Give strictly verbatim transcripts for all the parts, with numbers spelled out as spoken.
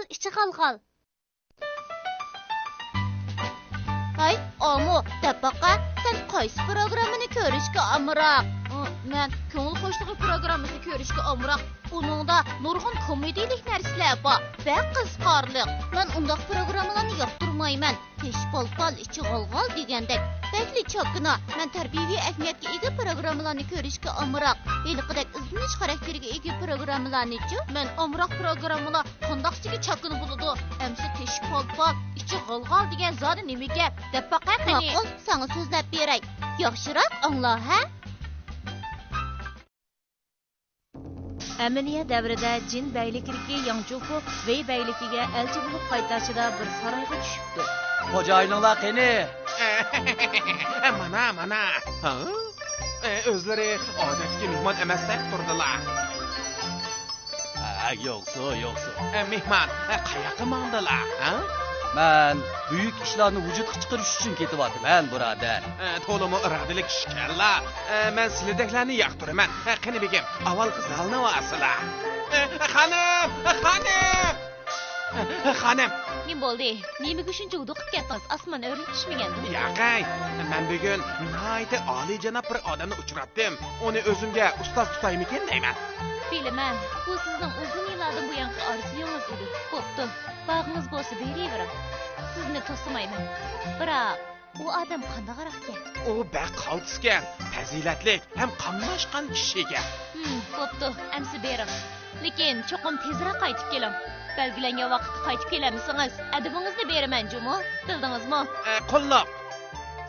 ئىچى غالغال. ھەي، ئامۇ، دەپ باقە، سەن قايسى پروگراممىنى كۆرۈشكە ئامراق؟ ئۇ، مەن كۆڭۈل خۇشلۇقى پروگراممىسىنى كۆرۈشكە ئامراق. ئۇنىڭدا نۇرغۇن كومېدىيىلىك نەرسىلەر بار. بەك قىزىقارلىق. مەن ئۇنداق پروگراممىلارنى ياقتۇرمايمەن. تېشى پال-پال، ئىچى غال-غال دېگەندەك. بەكلا چاكىنا. مەن تەربىيەۋى ئەھمىيەتكە ئىگە پروگراممىلارنى كۆرۈشكە ئامراق. ھېلىقىدەك ئىزدىنىش خاراكتېرىگە ئىگە پروگراممىلاردىنچۇ؟ مەن ئامراق پروگراممىلار قانداقچىگە چاكىنا بولىدۇ؟ ئەمسە تېشى پال-پال، ئىچى غال-غال دېگەن زادى نېمە گەپ؟ دەپ باقە قېنى. ماقۇل، ساڭا سۆزلەپ بېرەي. ياخشىراق ئاڭلا، ھە؟ ئەمەلىيەت دەۋرىدە جىن بەگلىكىدىكى ياڭ چۇفۇ ۋېي بەگلىكىگە ئەلچى بولۇپ قايتاشىدا بىر سارايغا چۈشۈپتۇ. خوجايىنىڭلار قېنى؟ مانا، مانا. ھا؟ ئۆزلىرى ئادەتتىكى مېھمان ئەمەستەك تۇردىلا. ھە، يوقسۇ، يوقسۇ. ئە، مېھمان، ئە، قاياققا ماڭدىلا، ھە؟ مەن بۈيۈك ئىشلارنى ۋۇجۇدقا چىقىرىش ئۈچۈن كېتىۋاتىمەن، بۇرادەر. ئە، تولىمۇ ئىرادىلىك ئىشكەنلا. ئە، مەن سىلىدەكلەرنى ياقتۇرىمەن. ئە، قېنى بېگىم، ئاۋۋال غىزالنى ئالسىلا. ئە، خانىم، خانىم! خانىم! نېمە بولدى؟ نېمىگە شۇنچە ھودۇقۇپ كەتتىڭىز؟ ئاسمان ئۆرۈلۈپ چۈشمىگەندۇ؟ ياقەي، مەن بۈگۈن ناھايىتى ئالىيجاناب بىر ئادەمنى ئۇچراتتىم. ئۇنى ئۆزۈمگە ئۇستاز تۇتايمىكىن دەيمەن. بىلىمەن، بۇ سىزنىڭ ئۇزۇن يىللاردىن بۇيانقى ئارزۇيىڭىز ئىدى. بوپتۇ، باغىڭىز بولسا بېرىۋېرىڭ. سىزنى توسىمايمەن. بىراق، ئۇ ئادەم قانداقراقكەن؟ ئۇ بەك قالتىسكەن، پەزىلەتلىك ھەم قاملاشقان كىشىكەن. ھىم، بوپتۇ، ئەمسە بېرىڭ. لېكىن چوقۇم تېزرەك قايتىپ كېلىڭ. بەلگىلەنگەن ۋاقىتتا قايتىپ كېلەلمىسىڭىز، ئەدىپىڭىزنى بېرىمەن جۇمۇ، بىلدىڭىزمۇ؟ ئە، قۇللۇق.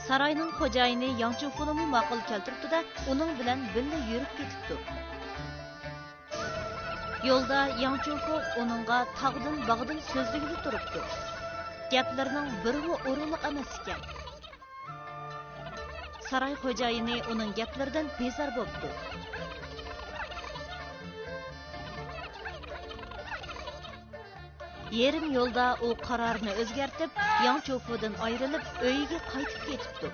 ساراينىڭ خوجايىنى ياڭ چۇفۇنىمۇ ماقۇل كەلتۈرۈپتۇ-دە، ئۇنىڭ بىلەن بىللە يۈرۈپ كېتىپتۇ. يولدا ياڭ چۇفۇ ئۇنىڭغا تاغدىن باغدىن سۆزلىگىلى تۇرۇپتۇ. گەپلىرىنىڭ بىرىمۇ ئورۇنلۇق ئەمەس ئىكەن. ساراي خوجايىنى ئۇنىڭ گەپلىرىدىن بىزار بوپتۇ. يېرىم يولدا ئۇ قارارىنى ئۆزگەرتىپ، ياڭ چۇفۇدىن ئايرىلىپ، ئۆيىگە قايتىپ كېتىپتۇ.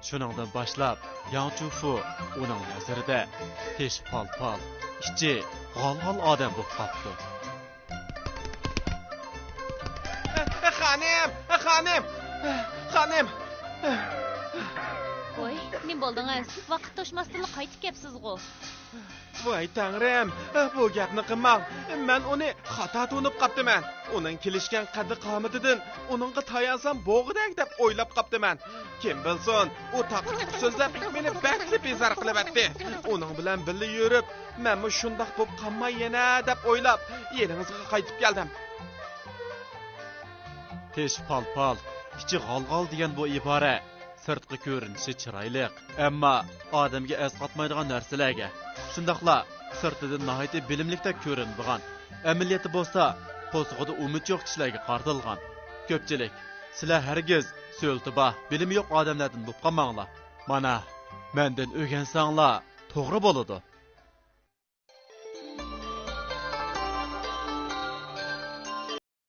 شۇنىڭدىن باشلاپ، ياڭ چۇفۇ ئۇنىڭ نەزىرىدە تېشى پال-پال، ئىچى غال-غال ئادەم بولۇپ قاپتۇ. خانىم! خانىم! خانىم! ۋاي، نېمە بولدىڭىز؟ ۋاقىت توشماستىنلا قايتىپ كەپسىزغۇ؟ ۋاي تەڭرىم، بۇ گەپنى قىلماڭ. مەن ئۇنى خاتا تونۇپ قاپتىمەن. ئۇنىڭ كېلىشكەن قەددى-قامىتىدىن ئۇنىڭغا تايانسام بوغۇدەك دەپ ئويلاپ قاپتىمەن. كىم بىلسۇن، ئۇ تاقىتىدىن سۆزلەپ مېنى بەكلا بىزار قىلىۋەتتى. ئۇنىڭ بىلەن بىللە يۈرۈپ، مەنمۇ شۇنداق بولۇپ قالماي يەنە دەپ ئويلاپ، يېنىڭىزغا قايتىپ كەلدىم. تېشى پال-پال، ئىچى غال-غال دېگەن بۇ ئىبارە سىرتقى كۆرۈنۈشى چىرايلىق، ئەمما ئادەمگە ئەسقاتمايدىغان نەرسىلەرگە، شۇنداقلا سىرتىدىن ناھايىتى بىلىملىكتەك كۆرۈنىدىغان، ئەمەلىيەتتە بولسا قورسىقىدا ئۈمىچ يوق كىشىلەرگە قارىتىلغان. كۆپچىلىك، سىلەر ھەرگىز سۆلىتى بار، بىلىمى يوق ئادەملەردىن بولۇپ قالماڭلار. مانا، مەندىن ئۆگەنسەڭلار توغرا بولىدۇ.